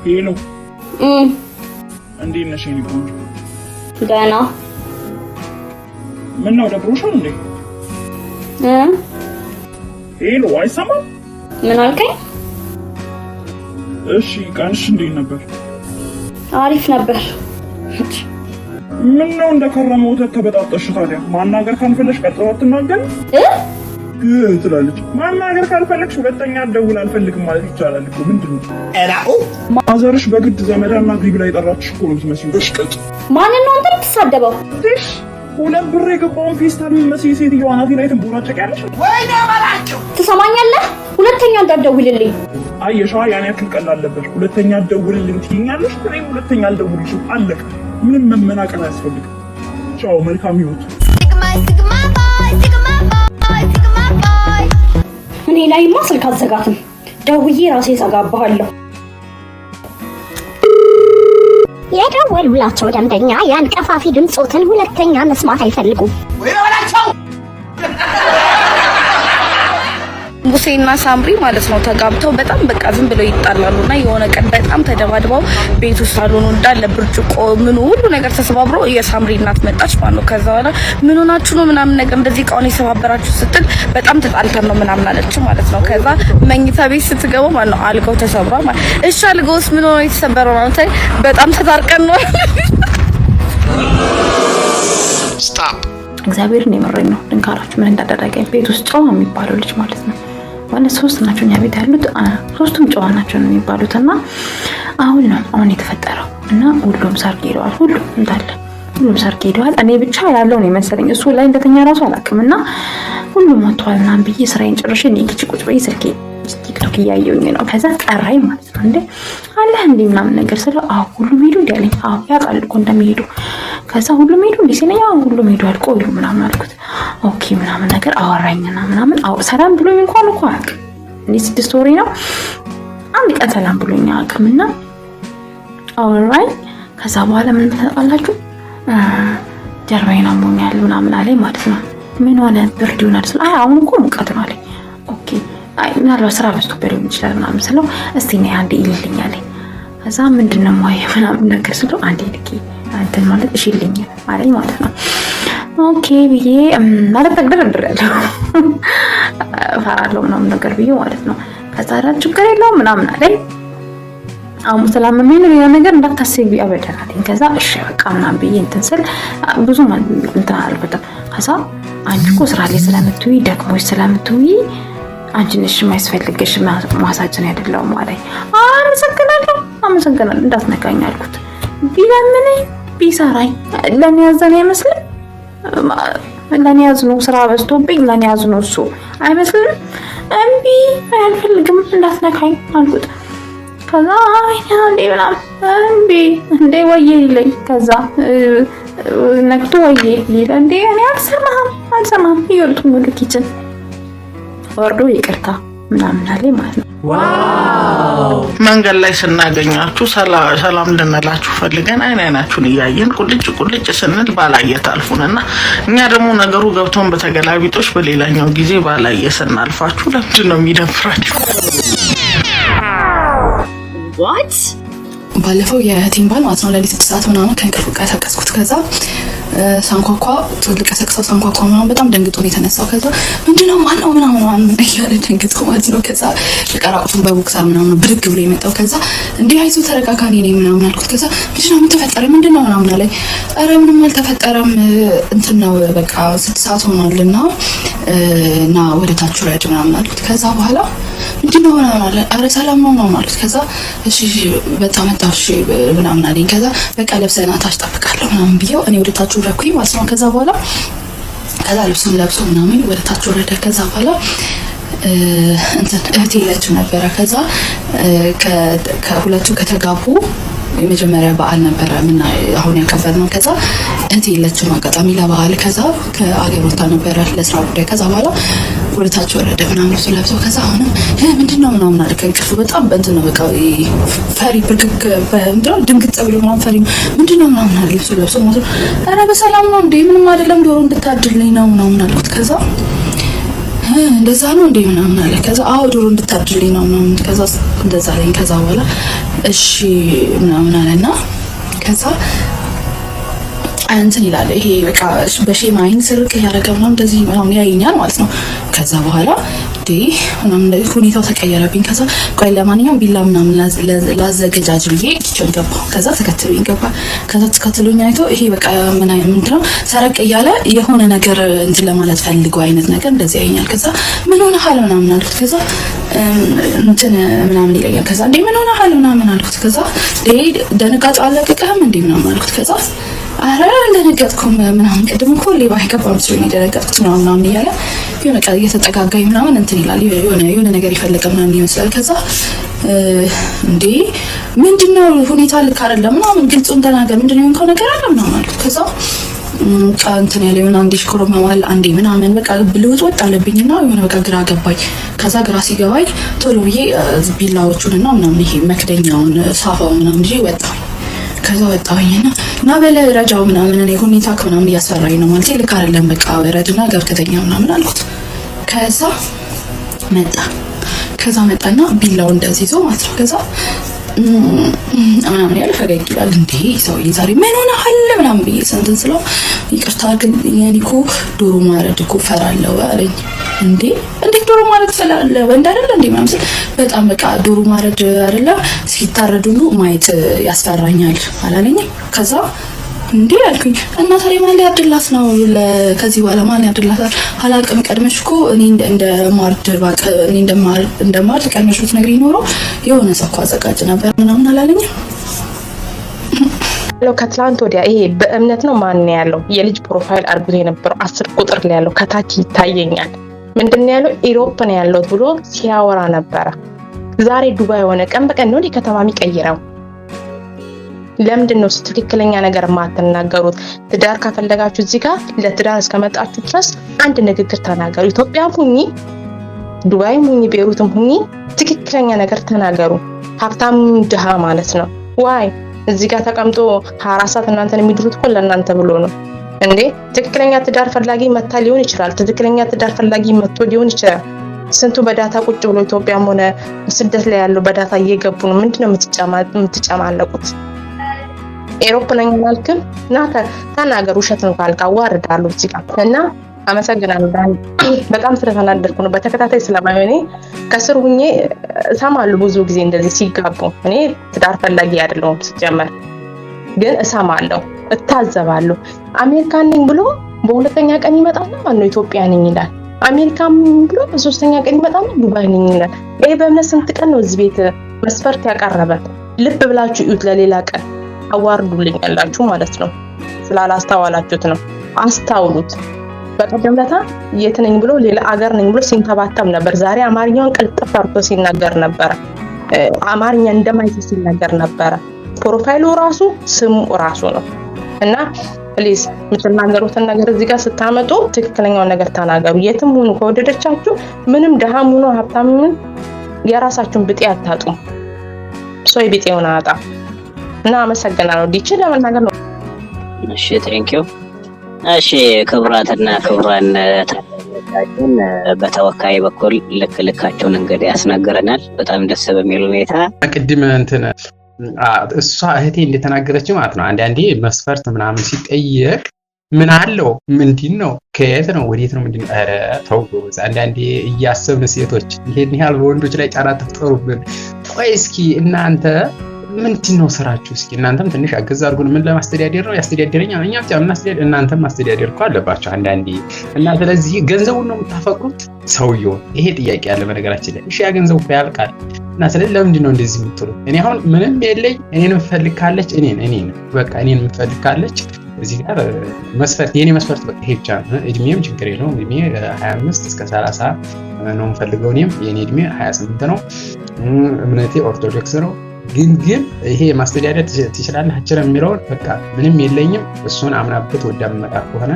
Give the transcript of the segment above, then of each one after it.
Hello፣ እንዴት ነሽ የኔ ቆንጆ? ደህና። ምን ነው ደብሮሻል እንዴ? እ Hello፣ አይሰማም? ምን አልከኝ? እሺ፣ ቀንሽ እንዴት ነበር? አሪፍ ነበር። ምን ነው እንደከረመ ወተት ተበጣጠሽ ታዲያ? ማናገር ካልፈለግሽ ቀጥታ አትናገሪ እ ትላለች። ማናገር ካልፈለግሽ ሁለተኛ አትደውል አልፈልግም ማለት ይቻላል እኮ። ምንድን ነው ማዘርሽ በግድ ዘመድ አናግሪ ብላ የጠራችሽ እኮ ነው የምትመስዪው። እሽቅጥ። ማንን ነው አንተ የምትሳደበው? ትሽ 2 ብር የገባውን ፌስታል የምትመስዪ ሴትዮ አናቴ ላይ ትንቦራጨቂያለሽ። ትሰማኛለህ? ሁለተኛ እንዳትደውልልኝ። አየሻ፣ ያን ያክል ቀላል ነበር። ሁለተኛ አትደውልልኝ ትይኛለሽ፣ እኔም ሁለተኛ አልደውልልሽም። አለቀ። ምንም መመናቀር አያስፈልግም። ቻው፣ መልካም ህይወት። Sigma, sigma boy, sigma boy, sigma boy. እኔ ላይማ ስልክ አትዘጋትም። ደውዬ ራሴ ዘጋባሃለሁ። የደወሉላቸው ደንበኛ ያን ቀፋፊ ድምፆትን ሁለተኛ መስማት አይፈልጉም። ሙሴና ሳምሪ ማለት ነው ተጋብተው በጣም በቃ ዝም ብለው ይጣላሉ። እና የሆነ ቀን በጣም ተደባድበው ቤቱ ሳሎኑ እንዳለ ብርጭቆ ምኑ ሁሉ ነገር ተሰባብሮ የሳምሪ እናት መጣች ማለት ነው። ከዛ በኋላ ምን ሆናችሁ ነው ምናምን ነገር እንደዚህ እቃውን የሰባበራችሁ ስትል በጣም ተጣልተን ነው ምናምን አለችው ማለት ነው። ከዛ መኝታ ቤት ስትገባ ማለት ነው አልጋው ተሰብሯል ማለት። እሺ አልጋውስ ምን ሆኖ የተሰበረው ማለት በጣም ተታርቀን ነው። እግዚአብሔርን የምሬን ነው። ድንካራችሁ ምን እንዳደረገኝ፣ ቤት ውስጥ ጨዋ የሚባለው ልጅ ማለት ነው። ማለት ሶስት ናቸው እኛ ቤት ያሉት፣ ሶስቱም ጨዋ ናቸው ነው የሚባሉት። እና አሁን ነው አሁን የተፈጠረው እና ሁሉም ሰርግ ሄደዋል። ሁሉም እንዳለ ሁሉም ሰርግ ሄደዋል። እኔ ብቻ ያለው ነው የመሰለኝ፣ እሱ ላይ እንደተኛ ራሱ አላውቅም። እና ሁሉም ወጥተዋል ምናምን ብዬ ስራዬን ጨርሼ እኔ kitchen ቁጭ ብዬ ስልኬ ቲክቶክ እያየሁኝ ነው። ከዛ ጠራኝ ማለት ነው። እንዴ አለህ እንዴ ምናምን ነገር ስለው አዎ ሁሉም ሄዱ እንዲ አለኝ። አዎ ያውቃል እኮ እንደሚሄዱ። ከዛ ሁሉም ሄዱ እንዲ ሲለኝ አዎ ሁሉም ሄዱ አልቆዩ ምናምን አልኩት። Okay ምናምን ነገር አወራኝና ምናምን፣ አዎ ሰላም ብሎኝ እንኳን እኮ አያውቅም። እኔ 6 ወሬ ነው፣ አንድ ቀን ሰላም ብሎኝ አያውቅም። እና አወራኝ። ከዛ በኋላ ምን ታውቃላችሁ፣ ጀርባዬን አሞኛል ምናምን አለኝ ማለት ነው። ምን ሆነ? ብርድ ይሆናል ስለው አይ አሁን እኮ ሙቀት ነው አለኝ። Okay አይ ምናልባት ስራ በዝቶበት ሊሆን ይችላል ምናምን ስለው እስቲ ነይ አንዴ ይልልኝ አለኝ። ከዛ ምንድን ነው የማየው ምናምን ነገር ስለው አንዴ ልኬ እንትን ማለት እሺ ይልኝ አለኝ ማለት ነው። Okay ብዬ ማለት ተግደረድሬያለሁ፣ እፈራለሁ ምናምን ነገር ብዬ ማለት ነው። ከዛ ችግር የለውም ምናምን አለኝ። አሁን ስላመመኝ ነው ሌላ ነገር እንዳታስቢ አበደን አለኝ። ከዛ እሺ በቃ ምናምን ብዬ እንትን ስል ብዙ እንትን አልኩትም። ከዛ አንቺ እኮ ስራ ላይ ስለምትውይ፣ ደክሞሽ ስለምትውይ አንቺ ነሽ የማያስፈልግሽ ማሳጅን አይደለውም አለኝ። አመሰግናለሁ አመሰግናለሁ እንዳትነካኝ አልኩት። ቢለምነኝ ቢሰራኝ ለእኔ ያዘን አይመስልም? ለእኔ ያዝኖ ስራ በዝቶብኝ ለእኔ ያዝኖ እሱ አይመስልም? እምቢ አልፈልግም እንዳትነካኝ አልኩት። ከዛ እንዴ ምናምን እምቢ እንዴ ወዬ ሊለኝ፣ ከዛ ነክቶ ወዬ ሊለ እንዴ እኔ አልሰማህም አልሰማህም እየወጡኝ ወደ kitchen ወርዶ ይቅርታ ምናምን አለኝ ማለት ነው። መንገድ ላይ ስናገኛችሁ ሰላም ልንላችሁ ፈልገን አይን አይናችሁን እያየን ቁልጭ ቁልጭ ስንል ባላየ ታልፉን እና እኛ ደግሞ ነገሩ ገብቶን በተገላቢጦች በሌላኛው ጊዜ ባላየ ስናልፋችሁ ለምንድን ነው የሚደብራችሁ? ባለፈው የእህቴን ባል ማለት ነው ለሊት 6 ሰዓት ምናምን ከእንቅልፉ ቀሰቀስኩት። ከዛ ሳንኳኳ፣ ልቀሰቅሰው ሳንኳኳ ምናምን በጣም ደንግጦ ነው የተነሳው። ከዛ ምንድነው ማነው ምናምን ምናምን እያለ ደንግጦ ማለት ነው። ከዛ በቃ ራቁቱን በ boxer ምናምን ብድግ ብሎ የመጣው። ከዛ እንዲህ አይዞህ ተረጋጋ እኔ ነኝ ምናምን አልኩት። ከዛ ምንድነው፣ ምን ተፈጠረ፣ ምንድነው ምናምን አለኝ። ኧረ ምንም አልተፈጠረም፣ እንትን ነው በቃ 6 ሰዓት ሆኗል እና ወደ ታች ውረድ ምናምን አልኩት። ከዛ በኋላ ምንድነው ምናምን አለ። ኧረ ሰላም ነው ምናምን አልኩት። ከዛ እሺ በጣም መጣሁ እሺ ምናምን አለኝ። ከዛ በቃ ለብሰና ታች እጠብቃለሁ ምናምን ብዬው እኔ ወደ ታች ወረድኩኝ ማለት ነው። ከዛ በኋላ ከዛ ልብሱን ለብሶ ምናምን ወደ ታች ወረደ። ከዛ በኋላ እንትን እህቴ የለችም ነበረ። ከዛ ከሁለቱ ከተጋቡ የመጀመሪያ በዓል ነበረ ምና አሁን ያከበርነው። ከዛ እህቴ የለችም አጋጣሚ ለበዓል፣ ከዛ ከአገር ወጥታ ነበረ ለስራ ጉዳይ። ከዛ በኋላ ወደ ታች ወረደ ምናምን ልብሱን ለብሶ፣ ከዛ አሁንም ምንድን ነው ምናምን አለ። ከእንቅልፉ በጣም በእንትን ነው በቃ ፈሪ ብርግግ ምንድን ነው ድንግጥ ብሎ ምናምን ፈሪ ምንድን ነው ምናምን አለ ልብሱን ለብሶ ማለት ነው። ኧረ በሰላም ነው እንዴ፣ ምንም አይደለም፣ ዶሮ እንድታድልኝ ነው ምናምን አልኩት። ከዛ እንደዛ ነው እንዴ ምናምን አለ። ከዛ አዎ ዶሮ እንድታርድልኝ ነው ምናምን። ከዛ እንደዛ አለኝ። ከዛ በኋላ እሺ ምናምን አለና ከዛ እንትን ይላል፣ ይሄ በቃ በ shame አይን ስርቅ እያደረገ ምናምን እንደዚህ ምናምን ያየኛል ማለት ነው። ከዛ በኋላ እንዴ ምናምን ሁኔታው ተቀየረብኝ። ከዛ ቆይ ለማንኛውም ቢላ ምናምን ላዘገጃጅ ብዬ kitchen ገባሁ። ከዛ ተከትሎኝ ገባ። ከዛ ተከትሎኝ አይቶ ይሄ በቃ ምን ምንድነው ሰረቅ እያለ የሆነ ነገር እንትን ለማለት ፈልጎ አይነት ነገር እንደዚህ ያየኛል። ከዛ ምን ሆነሃል ምናምን አልኩት። ከዛ እንትን ምናምን ይለኛል። ከዛ እንዴ ምን ሆነሃል ምናምን አልኩት። ከዛ ደንጋጤ አለቀቀህም እንዴ ምናምን አልኩት። ከዛ አረ አልደነገጥኩም ምናምን፣ ቅድም እኮ ሌባ አይገባም ሲሆን የደነገጥኩት ምናምን ምናምን እያለ የሆነ ቃል እየተጠጋጋኝ ምናምን እንትን ይላል። የሆነ ነገር የፈለገ ምናምን ይመስላል። ከዛ እንዴ ምንድነው፣ ሁኔታ ልክ አይደለም ምናምን፣ ግልጹን ተናገር፣ ምንድነው የሆንከው ነገር አለ ምናምን አልኩት። ከዛ እንትን ያለ የሆነ አንዴ ሽኮረመማል አንዴ ምናምን፣ በቃ ልውጥ ወጥ አለብኝና የሆነ በቃ ግራ ገባኝ። ከዛ ግራ ሲገባኝ ቶሎ ብዬ ቢላዎቹንና ምናምን ይሄ መክደኛውን ሳፋው ምናምን ይዤ ወጣሁ። ከዛ ወጣሁኝና እና በለ ረጃው ምናምን፣ እኔ ሁኔታ ምናምን እያስፈራኝ ነው፣ ማለት ልክ አይደለም፣ በቃ ረድና ገብተተኛ ምናምን አልኩት። ከዛ መጣ። ከዛ መጣና ቢላው እንደዚህ ይዞ ማለት ነው። ከዛ ምናምን ያለ ፈገግ ይላል። እንዴ ሰውዬ ዛሬ ምን ሆነሃል ምናምን ብዬ ስንትን ስለው ይቅርታ ግን እኔ እኮ ዶሮ ማረድ እኮ እፈራለሁ አለኝ። እንዴ እንዴት ዶሮ ማረድ ትፈላለህ? ወንድ አይደለ እንዴ ምናምን ስል በጣም በቃ ዶሮ ማረድ አይደለ ሲታረድ ሁሉ ማየት ያስፈራኛል አላለኝም። ከዛ እንዴ አልኩኝ፣ እና ታዲያ ማን ሊያርድላት ነው? ከዚህ በኋላ ማን ያርድላታል? አላቅም። ቀድመሽ እኮ እኔ እንደማርድ እኔ እንደማርድ ቀድመሽ ብትነግሪኝ ኖሮ የሆነ ሰው እኮ አዘጋጅ ነበር ምናምን አላለኝም። ከትላንት ወዲያ ይሄ በእምነት ነው ማን ያለው የልጅ profile አድርጎት የነበረው 10 ቁጥር ላይ ያለው ከታች ይታየኛል። ምንድን ነው ያለው? Europe ነው ያለሁት ብሎ ሲያወራ ነበረ። ዛሬ ዱባይ የሆነ ቀን በቀን ነው ከተማ የሚቀይረው። ለምንድን ነው ትክክለኛ ነገር የማትናገሩት? ትዳር ከፈለጋችሁ እዚህ ጋር ለትዳር እስከመጣችሁ ድረስ አንድ ንግግር ተናገሩ። ኢትዮጵያም ሁኚ፣ ዱባይም ሁኚ፣ ቤሩትም ሁኚ ትክክለኛ ነገር ተናገሩ። ሀብታም ድሃ ማለት ነው። Why እዚህ ጋር ተቀምጦ 24 ሰዓት እናንተን የሚድሩት እኮ ለእናንተ ብሎ ነው እንዴ። ትክክለኛ ትዳር ፈላጊ መታ ሊሆን ይችላል። ትክክለኛ ትዳር ፈላጊ መጥቶ ሊሆን ይችላል። ስንቱ በ data ቁጭ ብሎ ኢትዮጵያም ሆነ ስደት ላይ ያለው በ data እየገቡ ነው። ምንድነው የምትጨማለቁት? Europe ነኝ አላልክም? እና ተናገር። ውሸት ነው ካልክ አዋርዳለሁ እዚህ ጋር። እና አመሰግናለሁ። በጣም ስለተናደድኩ ነው። በተከታታይ ስለማይሆን ከስር ሁኜ እሰማለሁ ብዙ ጊዜ እንደዚህ ሲጋቡ። እኔ ትዳር ፈላጊ አይደለሁም ሲጀመር፣ ግን እሰማለሁ፣ እታዘባለሁ። አሜሪካን ነኝ ብሎ በሁለተኛ ቀን ይመጣና ማነው ኢትዮጵያ ነኝ ይላል። አሜሪካን ብሎ በሶስተኛ ቀን ይመጣና ዱባይ ነኝ ይላል። ይሄ በእምነት ስንት ቀን ነው እዚህ ቤት መስፈርት ያቀረበ? ልብ ብላችሁ እዩት። ለሌላ ቀን አዋርዱልኝ ያላችሁ ማለት ነው። ስላላስተዋላችሁት ነው። አስታውሉት። በቀደም ለታ የት ነኝ ብሎ ሌላ አገር ነኝ ብሎ ሲንተባተብ ነበር። ዛሬ አማርኛውን ቅልጥፍ አድርጎ ሲናገር ነበረ። አማርኛ እንደማይችል ሲናገር ነበረ። Profile ኡ ራሱ ስሙ ራሱ ነው። እና please የምትናገሩትን ነገር እዚህ ጋር ስታመጡ ትክክለኛውን ነገር ተናገሩ። የትም ሁኑ ከወደደቻችሁ ምንም ድሃም ሁኑ ሀብታም የራሳችሁን ብጤ አታጡም። ሰው የብጤውን አያጣም። እና አመሰግናለሁ። ዲችን ለመናገር ነው። እሺ thank you። እሺ ክቡራትና ክቡራን ታዳሚዎቻችን፣ በተወካይ በኩል ልክ ልካቸውን እንግዲህ ያስነግረናል። በጣም ደስ በሚል ሁኔታ። ቅድም እንትን እሷ እህቴ እንደተናገረችው ማለት ነው። አንዳንዴ መስፈርት ምናምን ሲጠየቅ ምን አለው፣ ምንድን ነው፣ ከየት ነው፣ ወዴት ነው፣ ምንድን ነው? ኧረ ተው ጎበዝ። አንዳንዴ እያሰብን ሴቶች ይሄን ያህል በወንዶች ላይ ጫና ትፍጠሩብን። ቆይ እስኪ እናንተ ምንድን ነው ስራችሁ? እስኪ እናንተም ትንሽ አገዝ አድርጉን። ምን ለማስተዳደር ነው ያስተዳደረኛ እኛ ብቻ ምናስተዳደር፣ እናንተም ማስተዳደር እኮ አለባቸው አንዳንዴ። እና ስለዚህ ገንዘቡን ነው የምታፈቅሩት ሰውየውን? ይሄ ጥያቄ አለ በነገራችን ላይ። እሺ ያ ገንዘቡ እኮ ያልቃል። እና ስለዚህ ለምንድን ነው እንደዚህ የምትሉት? እኔ አሁን ምንም የለኝ፣ እኔን የምፈልግ ካለች እኔን በቃ እኔን የምፈልግ ካለች እዚህ ጋር መስፈርት የኔ መስፈርት በቃ ይሄ ብቻ ነው። እድሜም ችግር የለውም። እድሜ 25 እስከ 30 ነው የምፈልገው። እኔም የኔ እድሜ 28 ነው። እምነቴ ኦርቶዶክስ ነው። ግን ይሄ ማስተዳደር ትችላለህ አችልም የሚለውን በቃ ምንም የለኝም። እሱን አምናበት ወዳ መጣ ከሆነ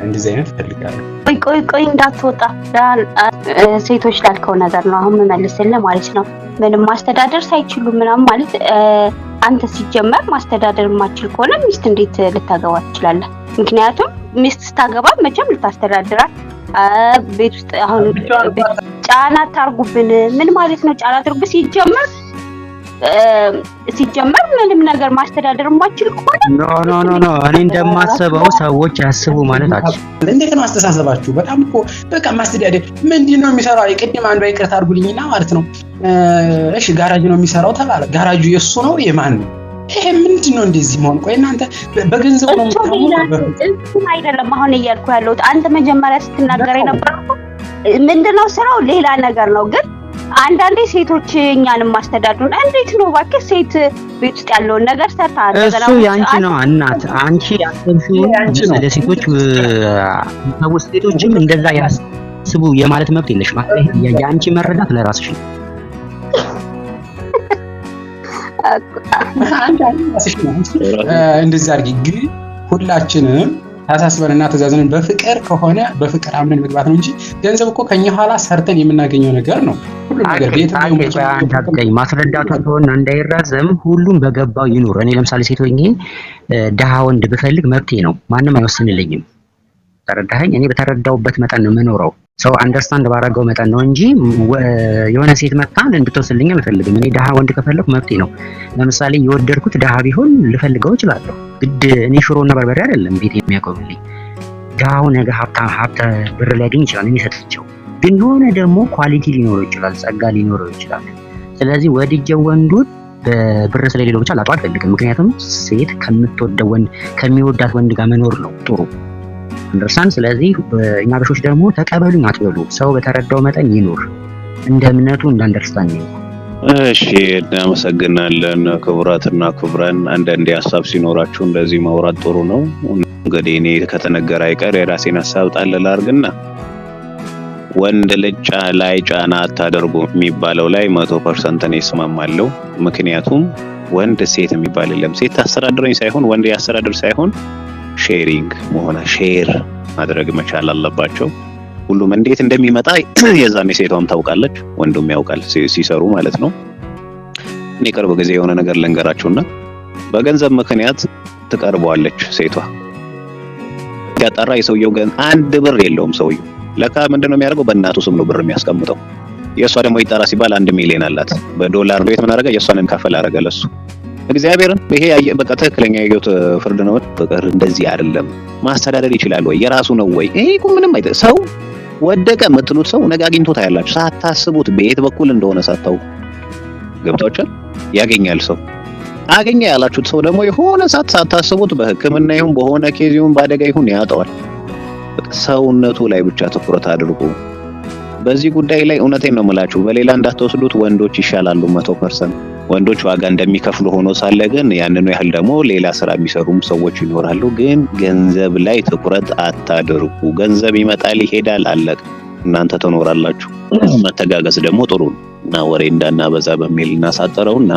እንደዚህ አይነት እፈልጋለሁ። ቆይ ቆይ ቆይ እንዳትወጣ፣ ሴቶች ላልከው ነገር ነው አሁን የምመልስልህ ማለት ነው። ምንም ማስተዳደር ሳይችሉ ምናምን ማለት አንተ ሲጀመር ማስተዳደር የማትችል ከሆነ ሚስት እንዴት ልታገባ ትችላለህ? ምክንያቱም ሚስት ስታገባ መቼም ልታስተዳድራት ቤት ውስጥ አሁን ጫና አታርጉብን። ምን ማለት ነው ጫና አታርጉብን? ሲጀመር ምንም ነገር ማስተዳደር የማችል ከሆነ No, no, no, no፣ እኔ እንደማስበው ሰዎች ያስቡ ማለት አች እንዴት ነው አስተሳሰባችሁ? በጣም እኮ በቃ ማስተዳደር ምንድን ነው የሚሰራው? ቅድም አንዷ ይቅርታ አድርጉልኝና ማለት ነው፣ እሺ ጋራጅ ነው የሚሰራው ተባለ። ጋራጁ የእሱ ነው የማን ነው? ይሄ ምንድን ነው እንደዚህ መሆን? ቆይ እናንተ በገንዘቡ ነው እሱ ሌላ፣ እሱን አይደለም አሁን እያልኩ ያለሁት። አንተ መጀመሪያ ስትናገር የነበረው ምንድነው ስራው ሌላ ነገር ነው። ግን አንዳንዴ ሴቶች እኛንም ማስተዳድሩን እንዴት ነው እባክህ፣ ሴት ቤት ውስጥ ያለውን ነገር ሰርታ እሱ ያንቺ ነው እናት፣ አንቺ ያሰብሽውን ለሴቶች ሰዎች ሴቶችም እንደዛ ያስቡ የማለት መብት የለሽም። የአንቺ መረዳት ለራስሽ ነው። እንደዚህ አድርጊ። ግን ሁላችንም ታሳስበንና ተዛዝነን በፍቅር ከሆነ በፍቅር አምነን መግባት ነው እንጂ ገንዘብ እኮ ከኛ ኋላ ሰርተን የምናገኘው ነገር ነው። ሁሉም ነገር ቤት ነው። ማስረዳቱ ከሆነ እንዳይራዘም ሁሉም በገባው ይኑር። እኔ ለምሳሌ ሴት ሆኜ ድሃ ወንድ ብፈልግ መብቴ ነው፣ ማንም አይወስንልኝም። ተረዳኸኝ? እኔ በተረዳውበት መጠን ነው የምኖረው። ሰው understand ባረገው መጠን ነው እንጂ የሆነ ሴት መጣ እንድትወስልኝ አልፈልግም። እኔ ድሃ ወንድ ከፈለኩ መብቴ ነው። ለምሳሌ የወደድኩት ድሃ ቢሆን ልፈልገው እችላለሁ። ግድ እኔ ሽሮና በርበሬ አይደለም ቤት የሚያቆምልኝ። ድሃው ነገ ሀብተ ብር ሊያገኝ ይችላል፣ እኔ ሰጥቼው። ግን የሆነ ደግሞ quality ሊኖረው ይችላል፣ ጸጋ ሊኖረው ይችላል። ስለዚህ ወድጄው ወንዱን በብር ስለሌለው ብቻ ላጣው አልፈልግም። ምክንያቱም ሴት ከምትወደው ወንድ ከሚወዳት ወንድ ጋር መኖር ነው ጥሩ understand። ስለዚህ እኛ አበሾች ደግሞ ተቀበሉኝ አትበሉ። ሰው በተረዳው መጠን ይኑር፣ እንደ እምነቱ እንደ understanding። እሺ፣ እናመሰግናለን ክቡራትና ክቡራን። አንዳንዴ ሀሳብ ሲኖራችሁ እንደዚህ ማውራት ጥሩ ነው። እንግዲህ እኔ ከተነገረ አይቀር የራሴን ሀሳብ ጣል ላድርግና ወንድ ልጅ ላይ ጫና አታደርጉ የሚባለው ላይ 100% እኔ እስማማለሁ። ምክንያቱም ወንድ ሴት የሚባል የለም። ሴት ታስተዳድረኝ ሳይሆን ወንድ ያስተዳድር ሳይሆን sharing መሆን share ማድረግ መቻል አለባቸው። ሁሉም እንዴት እንደሚመጣ የዛኔ ሴቷም ታውቃለች፣ ወንዱም ያውቃል ሲሰሩ ማለት ነው። እኔ ቅርብ ጊዜ የሆነ ነገር ልንገራችሁና በገንዘብ ምክንያት ትቀርበዋለች ሴቷ። ያጣራ የሰውየው ገን አንድ ብር የለውም ሰውየው። ለካ ምንድነው የሚያደርገው? በእናቱ ስም ነው ብር የሚያስቀምጠው። የእሷ ደግሞ ይጣራ ሲባል 1 ሚሊዮን አላት በዶላር ቤት ምን አደረገ? የእሷንም ከፈል አደረገ ለሱ። እግዚአብሔርን ይሄ በቃ ትክክለኛ የህይወት ፍርድ ነው። ፍቅር እንደዚህ አይደለም። ማስተዳደር ይችላል ወይ? የራሱ ነው ወይ? ይሄ እኮ ምንም አይደ ሰው ወደቀ የምትሉት ሰው ነገ አግኝቶት ታያላችሁ። ሳታስቡት በየት በኩል እንደሆነ ሳታውቁ ገብቷችኋል። ያገኛል ሰው አገኘ ያላችሁት ሰው ደግሞ የሆነ ሰዓት ሳታስቡት በሕክምና ይሁን በሆነ case ይሁን በአደጋ ይሁን ያጣዋል። በቃ ሰውነቱ ላይ ብቻ ትኩረት አድርጉ። በዚህ ጉዳይ ላይ እውነቴን ነው የምላችሁ፣ በሌላ እንዳትወስዱት። ወንዶች ይሻላሉ 100%። ወንዶች ዋጋ እንደሚከፍሉ ሆኖ ሳለ ግን ያንኑ ያህል ደግሞ ሌላ ስራ የሚሰሩም ሰዎች ይኖራሉ። ግን ገንዘብ ላይ ትኩረት አታድርጉ። ገንዘብ ይመጣል ይሄዳል፣ አለቀ። እናንተ ትኖራላችሁ። መተጋገዝ ደግሞ ጥሩ ነው እና ወሬ እንዳናበዛ በሚል እናሳጠረውና